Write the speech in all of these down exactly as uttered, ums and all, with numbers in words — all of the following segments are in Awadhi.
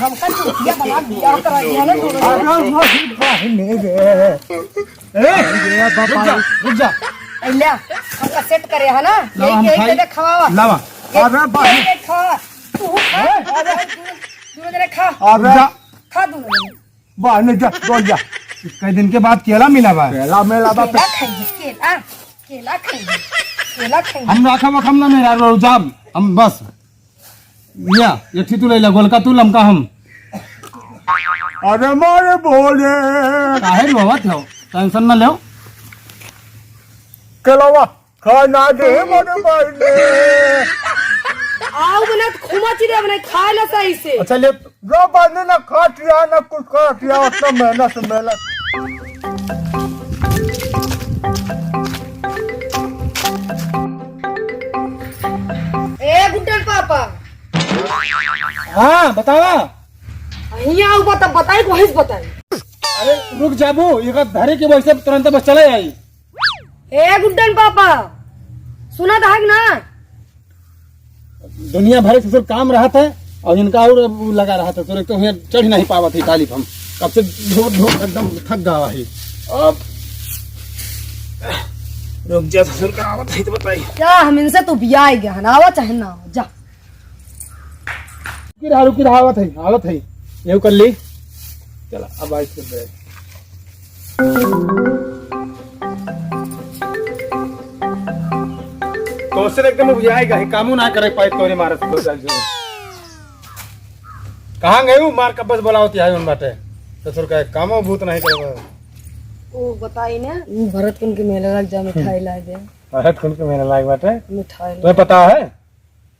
हमका चुतिया बना दिया, कर दिया ना दोनों ने। अरे, मरी बहिने रे। ए, ए, बाबा। रुक जा, रुक जा। ए, ले, हमका सेट करे है ना, लावा यही, यही मिठाई। दे दे, खवावा। लावा। ये, अरे, ये, बाबा। ये खा। तू खा। ए, अरे। दोनों, दोनों जने खा। अरे। जा। खा दोनों जने। बा, नहीं जा, बोल जा। कई दिन के बाद केला मिला बा। केला मिला बा। केला खाइए, केला, केला खाइए, केला खाइए। हम राखा वखम ना मेरा रो जाम, हम बस। या, एक ठी तू ले ला, गोलका तू, लमका हम। अरे मारे भोले। काहे रोवत हो? टेंशन ना लेव। केलावा। खाना दे मोरे बहिने। आओ बना त खुमा चिरे बना खाए ला सही से। अच्छा ले। जो बहिने ना खातिया ना कुछ खातिया, उतना मेहनत से मेहनत। ए गुड्डन पापा। हाँ, बतावा। हियाँ आऊ बता, बताई, वहीं से बताई। अरे रुक जाबू, एक धरे के वैसे तुरंत बस चले आई। ए गुड्डन पापा, सुनत है कि ना? दुनिया भर के ससुर काम रहत है और इनका और अब लगा रहत है, तो एक तो हियाँ चढ़ नहीं पावत है टाली पे हम। कब से ढो ढो एकदम थक गवा है। अब रुक जा, ससुर का आवत है तो बताई। क्या हम इनसे तो बियाई गया है, ना आवा चाहे ना आवा, जा। रुकी रहा, रुकी रहा, आवत है, आवत है। यहू कर ली। चला, अब आई फिर बैठ। तोसे एकदम उबियाई गई, कामो ना करे पाई तोरे मारे से दो साल से। कहाँ गए हो? मार कब्बस बोलावत है उन बाटे। ससुर का कामो भूत नहीं करे। ओ बताई ना, भरत कुंड के मेला लग जा, मिठाई ला दे। भरत कुंड के मेला लाग बाटे। मिठाई तुम्हें ला। पता है?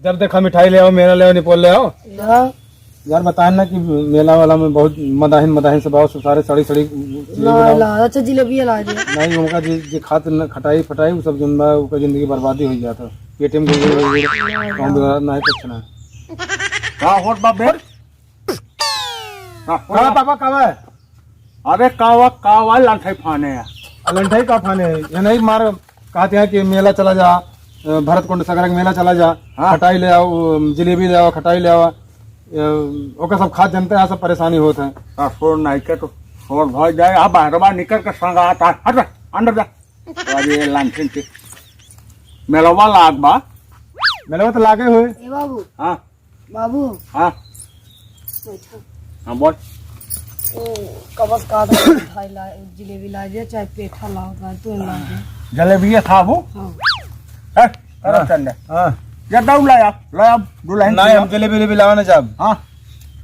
जब देखा मिठाई ले आओ, मेला ले आओ, निपोल ले आओ। हाँ। यार बताए ना कि मेला वाला में बहुत मदाहिन, मदाहिन सब आओ, सब सारे सड़ी, सड़ी जिलेबी ना, लाओ। ला, अच्छा जिलेबी ला दे। नहीं, उनका जे, जे खात न खटाई, फटाई, वो सब जौन बा, ओकर जिंदगी बर्बादी हो जाता। पेट में गुड़, गुड़, गुड़, गुड़, कौन बता, नहीं कुछ ना। का होत बा बे? का होत का बा? पापा, का बा? अरे कावा, कावा लंठई फाने है। आ, लंठई का फाने है? ये नहीं मार, कहते हैं कि मेला चला जा, अ, भरत कुंड सगरा के मेला चला जा, हाँ। खटाई ले आओ, अ, जिलेबी ले आओ, खटाई ले आओ, अ, ओकर सब खात जनते हैं, सब परेशानी होत है। आ, छोड़ नहीं के तो छोड़ भर जाए, आ, बाहरवा निकल के संग आता है, हट जा, अंदर जा। अरे लंठई के मेलवा लाग बा। मेलवा तो लागे हुए। ए बाबू। हाँ। बाबू। हाँ। बैठा। हाँ, बोल। ओ, कबस का था, मिठाई ला, जिलेबी ला दे, चाहे पेठा लाओ, चाहे तू ला दे। जलेबिया खाबू? हाँ। ए, करम हाँ। चंद। हाँ। जा दौड़ लाया, लाया, दुल्हन नहीं, के हम जलेबी, जलेबी लावा ना जाब। हाँ।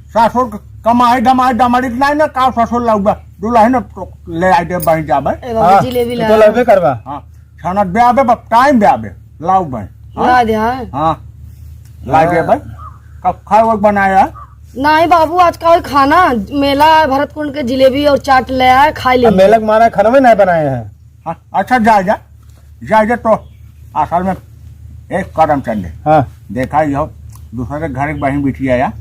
ससुर क-, कमाई, धमाई, दमाई नहीं ना, का ससुर लाऊबा? दुल्हन तो ले आए दे, बही जाबे। ए बाबू, हाँ, जिलेबी तू ला। तो लगबे करबा। हाँ। छानत बे आबे, बप टाइम बे आबे। लाओ बही। हाँ? ला दे, हाँ। हाँ। ला दे हाँ। भाई। कब खाए वक्त बनाया? नहीं बाबू, आज का खाना, मेला है, भरत कुंड के जिलेबी और चाट ले आए, खा अब लेंगे। मेला के मारा खाना में नहीं बनाए हैं। हाँ, अच्छा, जा, जा। जा, जा, तो असल में एक करम चंद। हाँ। देखा, यह दूसरे के घर एक बहन बिटिया आया।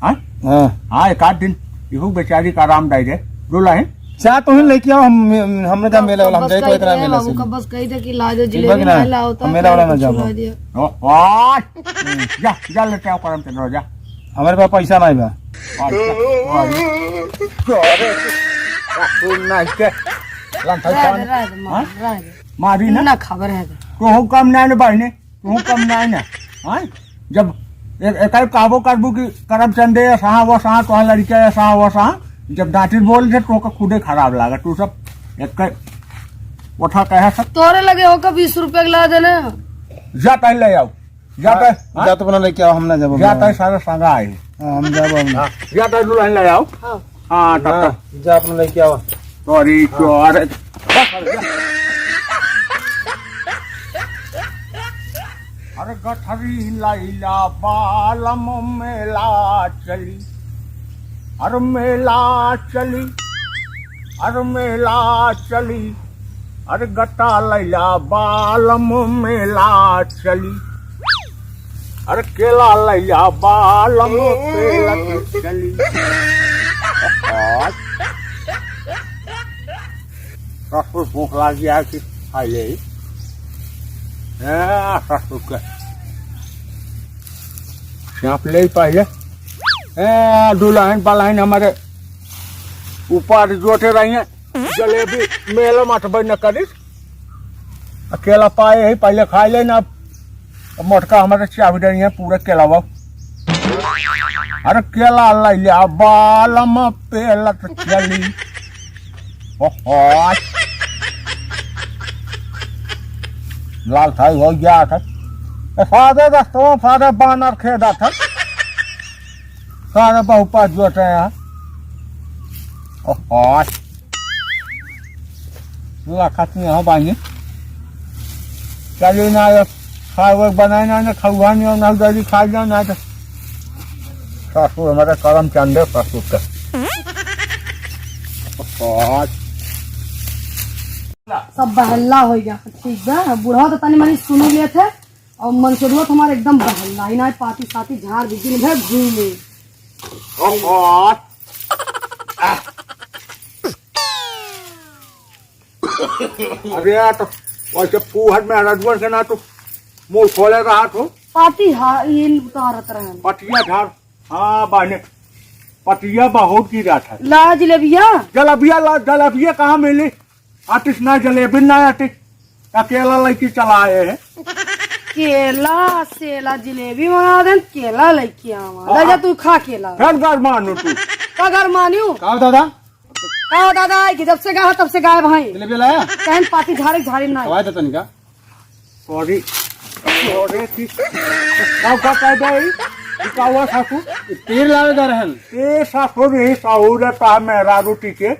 हाँ? हाँ। हाँ, एक आध दिन इहू बेचारी का आराम दाई दे। दुल्हन। चाह तो ही लेके आओ, हम, हमने जा मेला वाला, हम कब्बस जाए तो कही इतना दे, मेला बाबू से। कब्बस कही दे कि ला दे, ठीक बा जिलेबी कि ना? ना लाओ, तो हम मेला वाला ना कुछ जाबो। ला दिया। ओ, ओ, जा, जा लेते आओ करम चंद, जा। हमारे पास पैसा नहीं बा। अच्छा, अरे, अरे, तू नहीं के, लंठई रह कौन? दे, रह दे, मार, हाँ? रह दे। मारी ना? ना खबर है। तू कम नहीं ना बहिने, तू कम नहीं ना। हाँ? जब ए-, एकर कहबो करबू कि करम चंदे, सहा वो सहा, तोहार लड़का है, सहा वो सहा, जब डांटिल बोल दे, तो ओकर खुदे खराब लागे। तू सब एक उठा कहे सब। तोरे लगे होकर बीस रुपया के ला देना। जा तही ले आओ। जा हाँ, तही, हाँ? जा तो अपना लेके आओ, हम ना जाबो। जा तही सारा संगा आई। हाँ, हम जाबो, हम ना। हाँ, जा तही दुल्हन ले आओ। हाँ। हाँ, तब ना, तक। जा अपना लेके आओ। सॉरी, हाँ। सॉरी। अरे गठरी लैला बालम मेला चली, अरे मेला चली, अरे मेला चली, अरे गट्टा लैला बालम मेला चली, अरे केला लैला बालम पेला चली। ससुर भूख लाग गया कि खा ले। ए, ससुर के चाप ले पहले। ए, दुलहिन बलहिन हमरे ऊपर जोटे रहिए, जलेबी मेला मटबे न करिस। अकेला पाए ही पहिले खाए ले ना, मोटका हमरे चाबी रहिए पूरा केलावा। अरे केला लइ ले, बालम पेलत चली। ओहो। लाल थाई हो गया था। ए, सादे दस्तवा, सादे बानर खेदा था। सारे बहु पास जोटे हैं। ओहो। लखत में हो बानी। चलिए ना, ये खाए हुए बनाए ना, ना खाऊआ नहीं, ना जल्दी खा जाओ, ना तो सासू हमारे करम चंदे सासू के। ओहो। सब बहल्ला हो गया, ठीक बा। बुढ़वा तो तनी मनी सुनी लेत है, और मनसेधुआ तो हमारे एकदम बहल्ला, इनाय पाती साती झाड़ दी, दिन भर घूमे। ओहो। अरे यार, तो वैसे फूहड़ में रजुअन के ना तू मुंह खोले रहा तू। पाती हा, ये उतारत रहन। पटिया झाड़, हाँ बहने, पटिया बहुत गिरा था। ला जिलेबिया। जलेबिया ला, जलेबिया कहाँ मिली? आतिश ना जलेबी ना आतिश, अकेला लइके चला आए हैं। केला, सेला, जिलेबी मंगा देन, केला लइके आवा। हाँ। ले जा तू खा केला। फिर घर मानू तू। का घर मानियो? का हो दादा? का हो दादा, कि जब से गया तब से गायब हैं। जलेबी लाया? कहन पाती झाड़ी झाड़ी ना। खवाए तो तनिका। सॉरी। सॉरी थी। का, का कह दे ई? ई का हुआ सासू? ई तेल लावे जा रहन। ए सासू रे, साहू रे, ता मेरा रोटी के।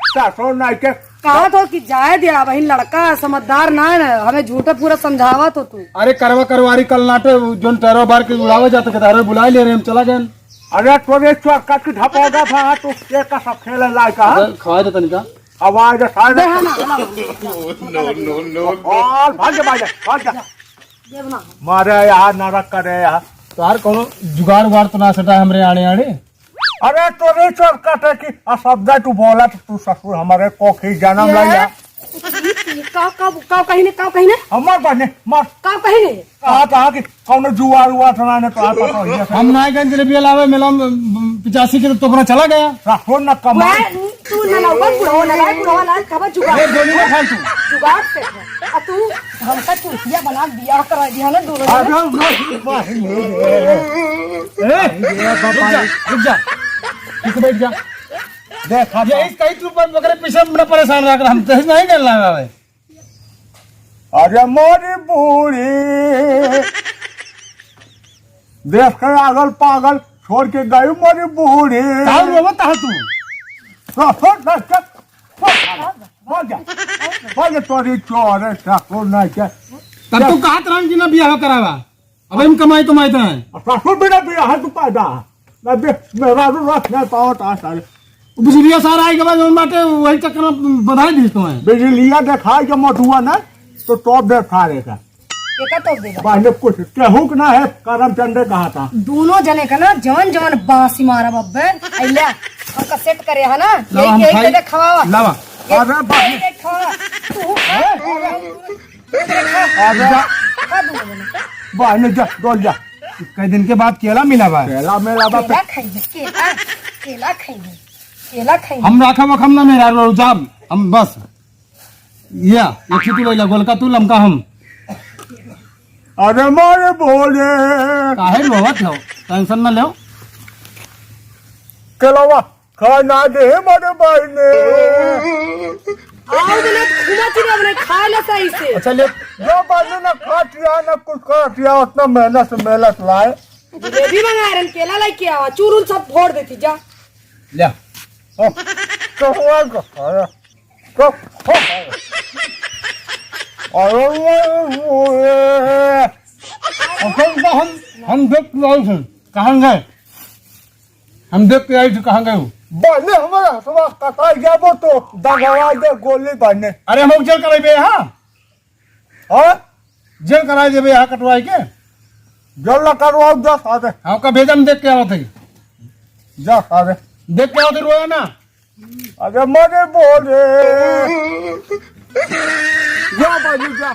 सासू नाई के। कहा तो कि जाए दिया, बहिन लड़का समझदार ना है ना, हमें झूठे पूरा समझावा तो तू। अरे करवा करवारी कल नाटे, जोन टैरो बार के उड़ावे जाते के तारे बुला ले रहे, हम चला गए। अरे तोरे चौका की धपोगा था, तू ये का सब खेले लायक है? अरे खवाए दे तनिका। आवाज सारे दे, हाँ ना, हाँ ना। No, no, no, no। और भाग जा, भाग जा, भाग जा। देव ना। मारे यार, नरक करे यार। तोहार कोनो जुगाड़ उगाड़ तो ना सटा हमरे आड़े आड़े? अरे तोरे चोर काटे की आ शब्द तू बोला तो तू ससुर हमारे कोखी जन्म ये? लइया। का, का, का कही ने, का कही ने? हमार बने, मार। का कही ने? कहा, कहा कि कौनो जुआर उआर तो ना ने तो आप तो ये हम ना गंज जलेबिया लावे मेला में, पिचासी के तो तोपना चला गया। राखो ना कमा। वह तू ना लाओ, बुढ़वा ना लाए, बुढ़वा लाए, खबर जुगाड़। ए, गोली ना खाए तू। जुगाड़ से है। आ तू हमका चुतिया बना बियाह करा दिया ना दोनों ने। अरे, नहीं, नहीं, नहीं। ए, रुक जा, रुक जा। ठीक से बैठ जा। देख, हाँ, यही कहीं तू पर मगरे पीछे ना परेशान रह कर हम तही नहीं कर लगा भाई। अरे मोरी बूढ़ी, देख के आगल पागल छोड़ के गई मोरी बूढ़ी। का रोवत है तू? रो, रो, रो, रो, रो, रो, तोरी चोर है, ठाकुर ना के। तब तू कहत रहन कि ना बियाह करावा, अब हम कमाई तो माई तो है। अब ससुर बिना बियाह तू पैदा, मैं बे-, मेरा रो रख नहीं पावत आ सारे। बिजलिया सारा आई के बाद जोन बाटे वही चक्कर में बधाई दी तो है। बिजलिया देखाई के मटुआ ना, तो टॉप दे खा लेगा। एका तो देगा। बाने कुछ केहू के ना है, करम चंदे कहा था। दोनों जने का ना जवन जवन बांसी मारा बब्बे, अइला, हमका सेट करे है ना, लावा, यही, हम यही खाई। के दे खवावा। लावा। ये, अरे बाप रे। ये खवा। तू खा। अरे। खा। अरे। खा दोनों जने। बाने जा, डोल जा। कई दिन के बाद केला मिला बा। केला मिला बा। केला खाइबे, केला, केला खाइबे, केला खाइबे। हम राखा वखम ना मेरा रो जाम, हम बस। या, ये तू लइला, गोलका तू, लमका हम। अरे मोरे भोले। काहे रोवत हो? टेंशन ना लेओ। केलावा खाना दे मोरे भाई ने। आओ बोले घूमा चिड़िया बने खाए ले सही से। अच्छा ले। जो बाजू ना खाटिया ना कुछ खाटिया, उतना मेहनत से मेहनत लाए। जलेबी मंगा रहे, केला लेके आवा, चूरून सब फोड़ देती जा। ले। ओ, तो हुआ का? अरे। तो, हो। अरे, वो, वो, ए, असल तो हम, हम देख के आई थे। कहाँ गए? हम देख के आई थे, कहाँ गए हो? बने हमारा हथवा कटा जाबो तो दगवा दे गोली बने। अरे, हम जेल कराई बे, हाँ? हाँ? जेल कराई देबे, यहाँ कटवाई के? जेल ना करवाओ, जा सारे। हाँ, का भेजा, हम देख के आवत है। जा सारे। देख के आवत है, रोया ना। अरे मरे बोले। जा बाजू जा।